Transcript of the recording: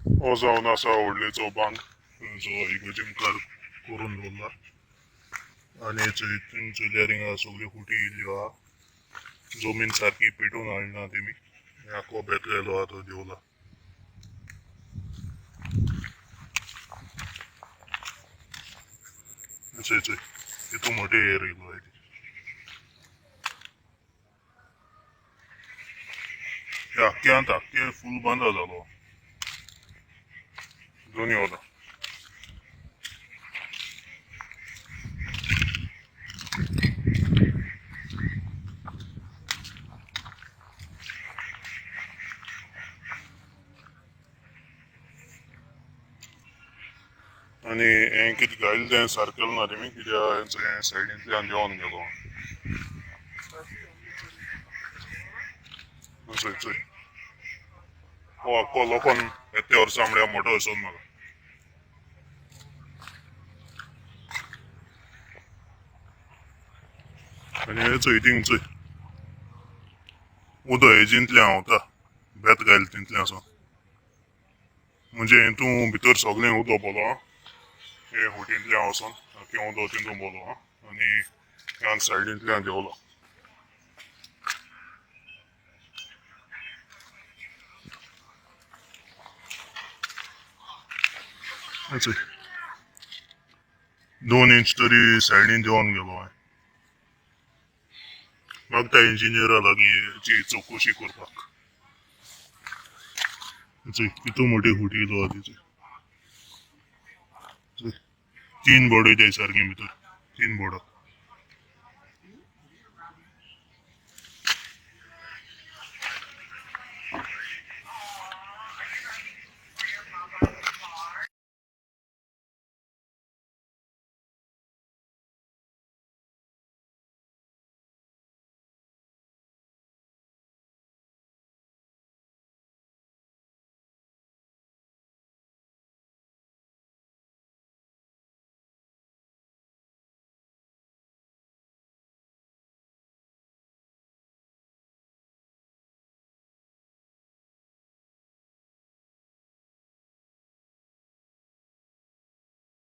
हो जावन आसा व्हडलेचो बांद जो इगर्जे मुखार करून दवरला आनी चोय चोयल्यार हिंगा सगळ्यो खुटी येयल्ल्यो आहा. जमीन सारकी पेटोवन हाडना तेमी. आख्खो बेत घायलो आहा तो देवला. चोय चोय हितू मोटे एर येयलो आहा. हे आख्ख्यांत आख्खे फूल बांदा जालो दोनी वता. आनी हें कितें घायलें तें सारकें ना तेमी कित्याक हें सायडींतल्यान देंवन गेलो. चोय चोय हो आख्खो लोकोन येते वर्सा म्हळ्यार मोटो दिसोन म्हाका. आनी हें चोय थिंग चोय उदक हेजींतल्यान व्हांवता बेत घायलें तितलें आसा. म्हणजे हितून भितर सगळें उदक भरलो आहा. हे होटींतल्यान वचोन आख्खें उदक तितून भरलो आहा आनी ह्या सायडींतल्यान देंवलो. चोय 2 इंच तरी सायडीन देंवन गेलो हांवें. मागता इंजिनियरा लागीं हेची चवकशी करपाक. चोय कितू मोटी खुटी येयलो आहा ती. चोय 3 बोर्ड वयताय सारकी भितर 3 बोर्डां.